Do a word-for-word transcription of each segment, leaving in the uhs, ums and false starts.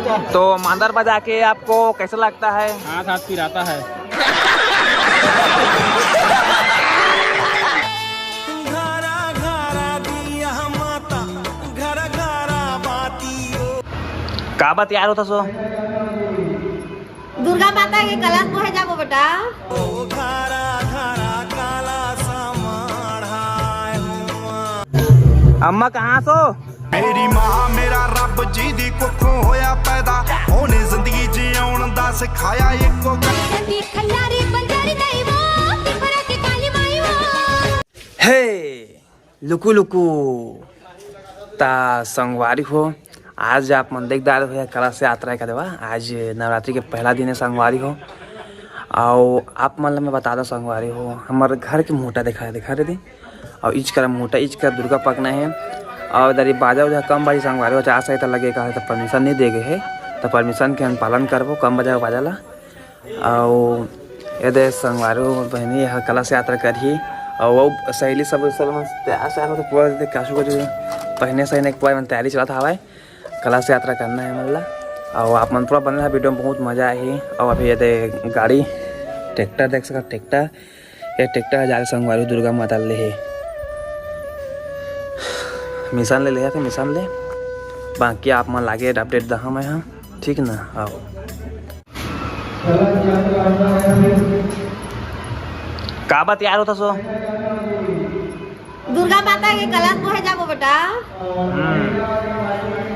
तो मांदर बजा के आपको कैसा लगता है? हाथ हाथ पिराता है। का बा तैयार होथस ओ? दुर्गा माता के कलश बोहे जाबो बेटा। अम्मा कहाँ सो? मेरी माँ मेरा रब जी दी कुखों होया पैदा, ओने जिंदगी जियाउण दा सिखाया इको। कदी खंडारी बंजारी दाई वो, तिपरा के काली माई वो। हे लुकु लुकु। ता संगवारी हो, आज आप मन देख डारे हो कलश यात्रा का देवा। आज नवरात्रि के पहला दिन है संगवारी हो। अउ आप मन ला मैं बता दो संगवारी हो, हमर घर के मोटा देखा, देखा रे दे। अउ इच कर मोटा, इच कर दुर्गा पकना है। अउ इधर ये बाजा उजा कम बाजी संगवारी हो, चार सौ तो लगे कहा तो परमिशन नहीं दे गए है, तो परमिशन के हम पालन करबो, कम बजाओ बाजा ला। अउ एदे संगवारी हो बहनी ह कलश यात्रा करही। अउ वो सहेली सब, सब मन तैयार, तैयार होते पूरा दे कासू को जो पहने सही नहीं पूरा मन तैयारी चलत हवाए। कलश यात्रा करना है मतलब। अउ आप मन पूरा बने रहा वीडियो में, बहुत मजा आही। अउ अभी एदे गाड़ी ट्रैक्टर देख सकत, ट्रैक्टर, ये ट्रैक्टर ह जाके संगवारी दुर्गा माता ले हे। मिशन ले ले, मिशन ले। बाकी आप मन लागे अपडेट दहा मैं, हाँ, ठीक ना? आओ। का बा तैयार होथस ओ? दुर्गा माता के कलश बोहे जाबो बेटा। हम्म।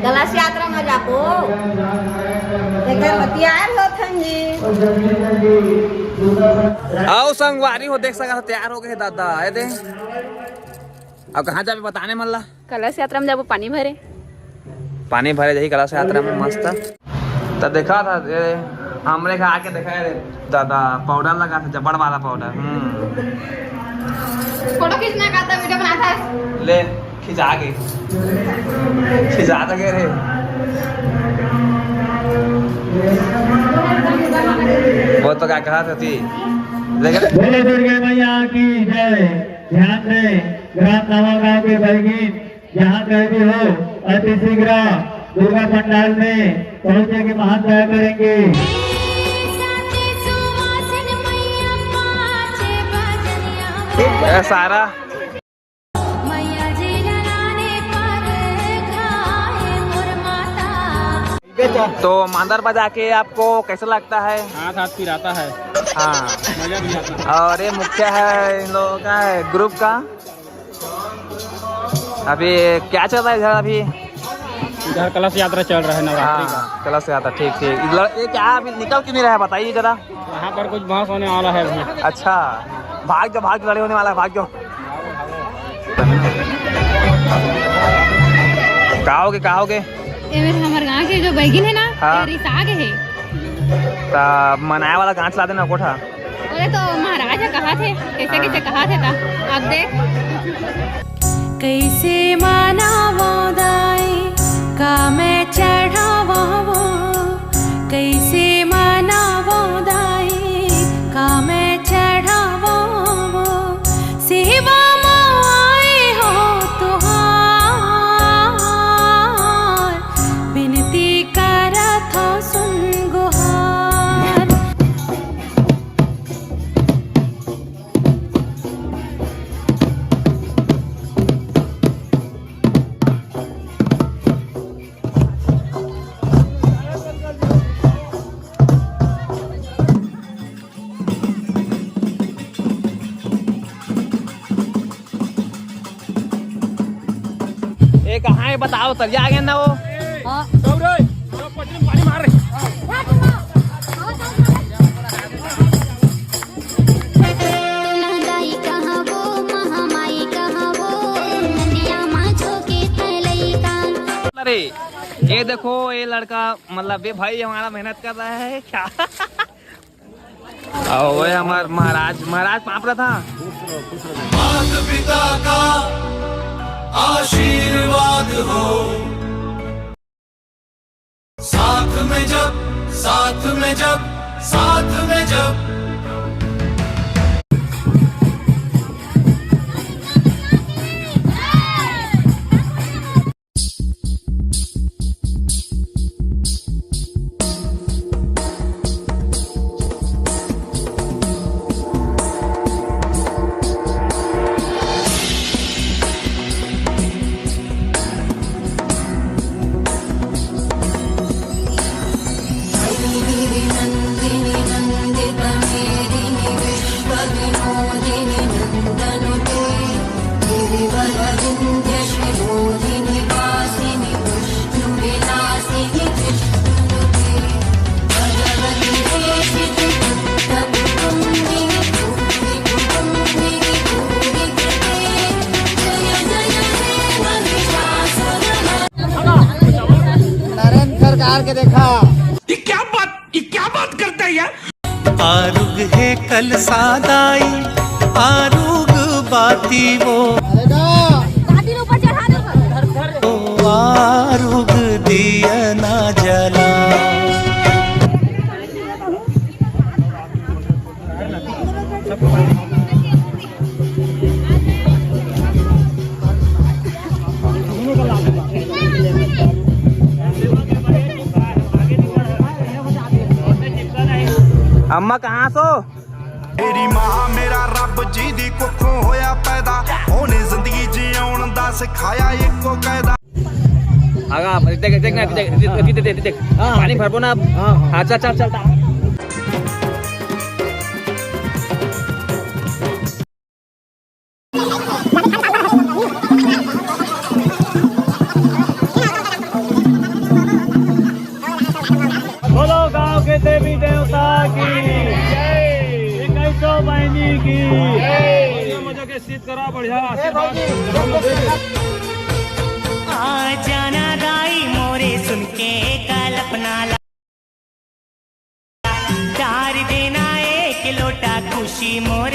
कलश यात्रा में जाबो। तेकर बतियार होथन जी। आओ संगवारी हो, देख सकत हो, तैयार हो गए दादा। ए दे। अब कहाँ जाबे बताने मन ला? कलश यात्रा में जाबो पानी भरे। पानी भरे जाही कलश यात्रा में मस्त। त देखा था, ए, हमरे घर आके देखा रे दादा, पाउडर लगा था, जबड़ वाला पाउडर। हम्म। फोटो खींचना का था, वीडियो बना था। ले, खिंचा के। खिंचा तो गए रे। वो तो क्या कहा था थी? लेकिन बोलो दुर्गा मैया की जय। ध्यान दें, ग्राम नवा गांव के बैगिन जहाँ कहीं भी हो, अति शीघ्र दुर्गा पंडाल में पहुँचने की महान दया करेंगे। ए, सारा। तो मांदर बजा के आपको कैसा लगता है? हाथ हाथ पिराता है। हाँ। मजा भी आता है। और ये मुख्य है इन लोगों का, है ग्रुप का। अभी क्या चल रहा है इधर अभी? इधर कलश यात्रा चल रहा है नवरात्रि का। हाँ, कलश यात्रा, ठीक, ठीक। इधर ये क्या अभी निकल क्यों नहीं रहा है, बताइए जरा। यहाँ पर कुछ बहस होने वाला है अभी। अच्छा, भाग जाओ, भाग जाओ, लड़ाई होने वाला है, भाग जाओ। का होगे, का होगे? ये मेरे हमर गांव के जो बैगिन है ना, हाँ। ये रिसा के है। ता मनाए वाला गांच ला देना कोठा। अरे तो महाराज ह कहा थे, कैसे, हाँ। कैसे कहा थे ता? अब देख। कैसे मनावो दाई, का मैं चढ़ावो वो? कैसे मनावो दाई, का मैं चढ़ावो वो? सेवा म आए हो तुहार, बिनती करत हो सुन गुहार। ए, कहाँ है बताओ, तरिया आ गया ना वो। हाँ। सब रे, सब पटरी में पानी मार रहे। अरे, ये देखो, ये लड़का, मतलब, ये भाई हमारा मेहनत कर रहा है क्या? अउ वो हमार महाराज, महाराज पाप रहा था। माता पिता का आशीर्वाद हो, साथ में जब, साथ में जब, साथ में जब। नरेंद्र सरकार के देखा। ये क्या बात, ये क्या बात करता है यार? आरुग हे कलसा दाई, आरुग बाती वो। अरे गा। दादी ने ऊपर चढ़ा दे। वो आरुग दिया ना जला। अम्मा कहाँ सो? मेरी माँ मेरा रब जी दी कुखों होया पैदा, ओने जिंदगी जियाउण दा सिखाया इक्को कायदा। आगा, देख, देख, देख, देख, देख, देख, देख, देख। हाँ। पानी भरबो ना अब। हाँ, हाँ। हाँ, चल, चल, चल, चल। बोलो गांव के देवी देवता की जय, इक्कीसों बहिनी की जय। मजा के सीत करा, बढ़िया आशीर्वाद। आ जाना दाई मोरे सुन के कल्पना ला। डार देना एक लोटा खुशी मोरे